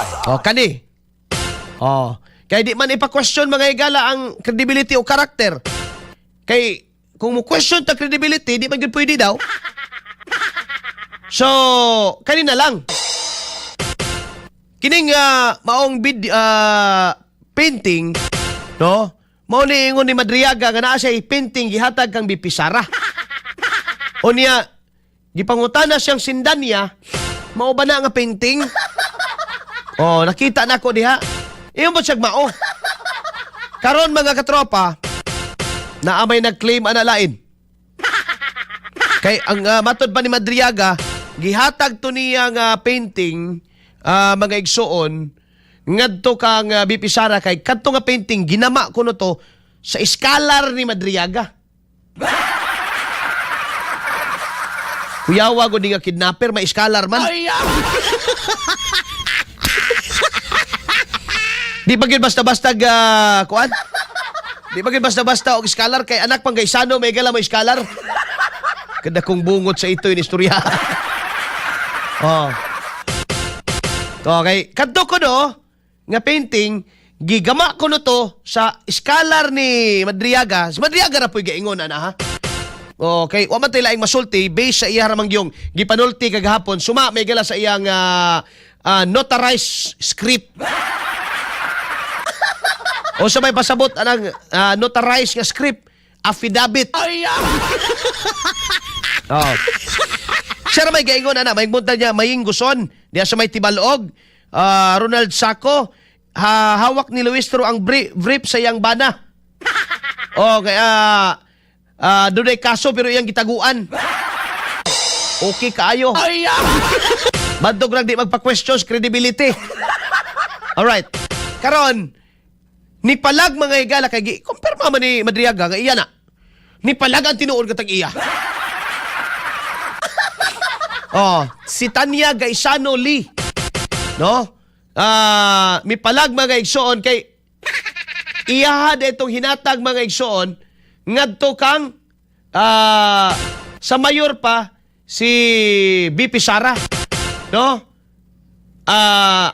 Bullseye! Oh, kani. Oh, kay di man ipa-question, mga higala, ang credibility o karakter. Kay kung mo question ta credibility, di man gyud pwede daw. So, kani na lang. Kining maong painting, no? Mao ni ingon ni Madriaga nga naa siya painting gihatag kang VP Sara. O niya, gipangutana siyang sindan niya, mao ba na nga painting? Oh, nakita na ko diha. Iyon ba siya mao? Karon, mga katropa, naa may nag-claim ana lain. Kay ang matod pa ni Madriaga, gihatag to niya nga painting, mga igsuon, ngadto kang VP Sara kay kadto nga painting ginama kuno to sa iskalar ni Madriaga. Kuyawa gud nga kidnapper, may iskalar man. Di ba gyud basta-basta ga kuan? Di ba gyud basta-basta og iskalar kay anak pang gaysano may gala mo iskalar? Kada kong bungot sa ito yung istorya. Oh. Okay, kadto ko no nga painting gigama ko no to sa iskalar ni Madriaga. Si Madriaga ra po'y gaingon ana ha. Okay, wa man tay laing masulti based sa iya ramang yung gipanulti kagahapon suma may gala sa iyang notarized script. O sa may pasabot anang notarized nga script, affidavit. Oh. Siya ra may gaingon ana, may munta niya maying guson diya sa may Tibalog. Ronald Sacco, ha, hawak ni Luistro ang brief sa iyang bana. Okay, dunay kaso pero iyang gitaguan. Okay kaayo. Bandog lang di magpa-questions credibility. Alright. Karon, ni palag, mga higala, kay gi kumpirma man ni Madriaga nga iya na. Ni palag ang tinuod katag iya. Oh, si Tanya Gaisano Lee. No? Mi palag, mga igsoon, kay iyaha itong hinatag, mga igsoon, ngadto kang sa mayor pa si VP Sara. No?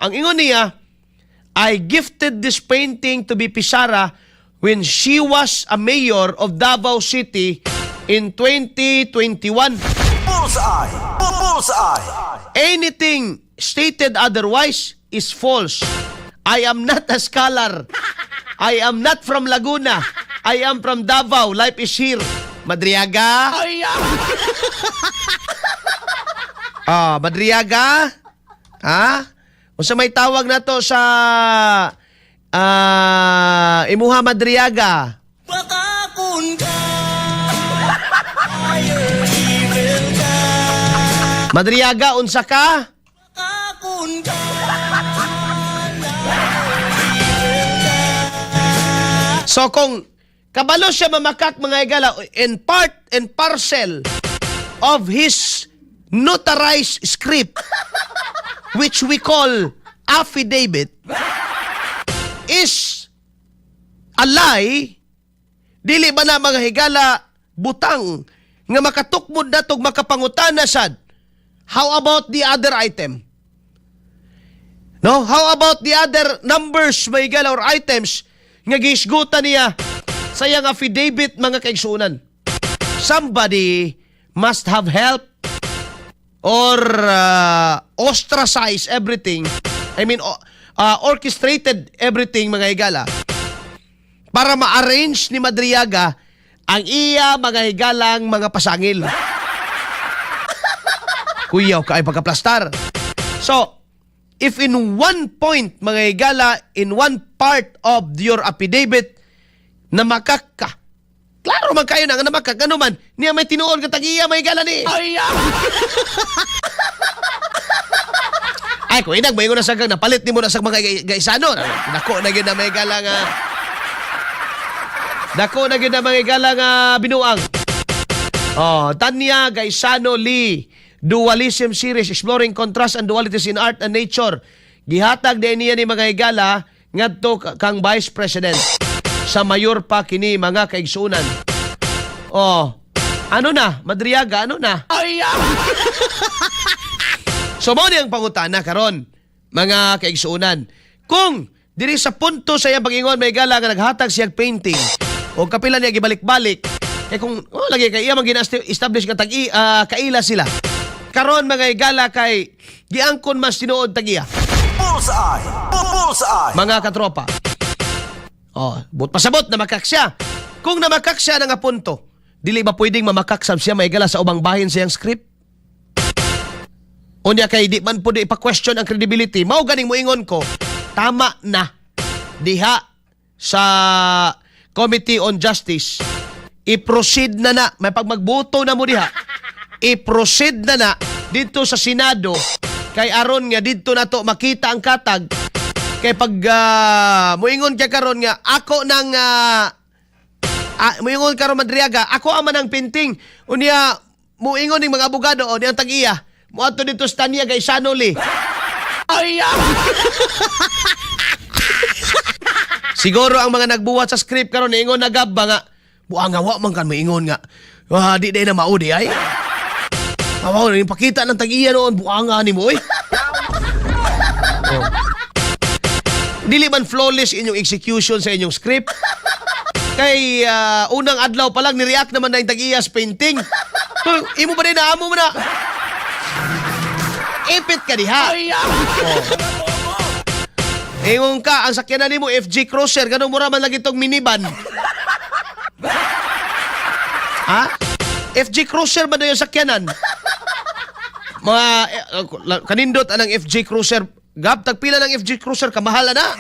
Ang ingon niya, "I gifted this painting to VP Sara when she was a mayor of Davao City in 2021." Bullseye! Bullseye! "Anything stated otherwise is false. I am not a scholar. I am not from Laguna. I am from Davao. Life is here." Madriaga? Ah, Madriaga? Ha? Unsa may tawag na to sa imuha, Madriaga? Baka kun ka evil ka. Madriaga, unsa ka? Baka kun ka. So kung kabalo siya mamakak, mga higala, in part and parcel of his notarized script, which we call affidavit, is a lie, dili ba na, mga higala, butang nga makatukmod na tog makapangutana sad, how about the other item? No? How about the other numbers, mga higala, or items nga gihisgutan niya sa iyang affidavit, mga kaigsunan? Somebody must have help or ostracize everything. I mean, orchestrated everything, mga higala, para ma-arrange ni Madriaga ang iya, mga higalang, mga pasangil. Kuyaw ka ay pagkaplastar. So, if in one point, mga higala, in one part of your affidavit, namakak ka, klaro man kayo na nga namakak, ano man, niya may tinuod ka tag-iya, mga higala ni. Ay, kung inag, may na sa napalit ni mo na sa mga gaisano. Dako na gyud na may higala nga. Dako na gyud na mga higala nga binuang. Oh, Tanya Gaisano Lee, Dualism Series, Exploring Contrast and Dualities in Art and Nature. Gihatag din niya ni mga higala ngadto kang Vice President. Sa mayor pa kini, mga kaigsunan. Oh, ano na? Madriaga, ano na? So mao ni ang pangutana karon. Mga kaigsuonan, kung diri sa punto sa iyang pag-ingon, may gala nga naghatag siyang painting o kapila niya gibalik-balik, kay kung oh, lagi kay iya man gina-establish nga tag kaila sila. Karon, mga igala, kay giangkon mas tinuod tag-iya. Bullseye! Bullseye! Mga katropa. Oh, but pasabot na makak siya. Kung namakak siya na nga punto, dili ba pwedeng mamakak sab siya, may gala, sa ubang bahin sa iyang script? Unya kay di man pwede ipa-question ang credibility. Mao ganing moingon ko, tama na diha sa Committee on Justice, i-proceed na na, may pagmagboto na mo diha, i-proceed na na dito sa Senado kay aron nga didto nato makita ang katag. Kay pag moingon ka karon nga ako nang moingon karon Madriaga, ako ama ng painting, unya moingon ning mga abogado o niyang tag-iya moadto dito sa Tanya kay Sanoli. Ay. Siguro ang mga nagbuhat sa script karon niingon na gab ba nga buang nga wa man kan moingon nga di day na mao di ay. Awaw, rin pakita ng tag-iya noon, buanga ni mo, oy. Oh. Dili man flawless inyong execution sa inyong script. Kay unang adlaw pa lang, nireact naman na yung tag-iya sa painting. So, imo ba din na amo mo na? Ipit ka diha. Oh. Ingon ka, ang sakyanan nimo FJ Cruiser, ganun mura man lagi tong minivan. Ha? FJ Cruiser ba na yung sakyanan? Mga kanindot anang FJ Cruiser. Gab, tagpila ng FJ Cruiser, kamahala na.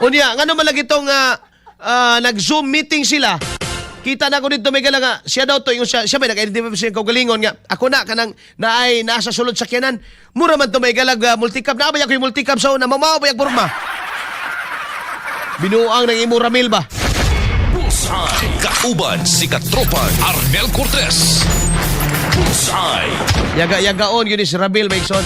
Unya, ngano man lagi tong nag-Zoom meeting sila. Kita na ko dito may gala nga siya daw to yung siya may nag-identify siya kaugalingon nga ako na kanang naay nasa sulod sakyanan. Mura man to may galag multicab na ba ko yung multicab sa una mamao ba porma. Binuang ng imo Ramil ba? Bullseye. Kauban si Katropan Arnel Cortez. Bullseye. Yaga-yagaon yun ni si Ramil Maigson.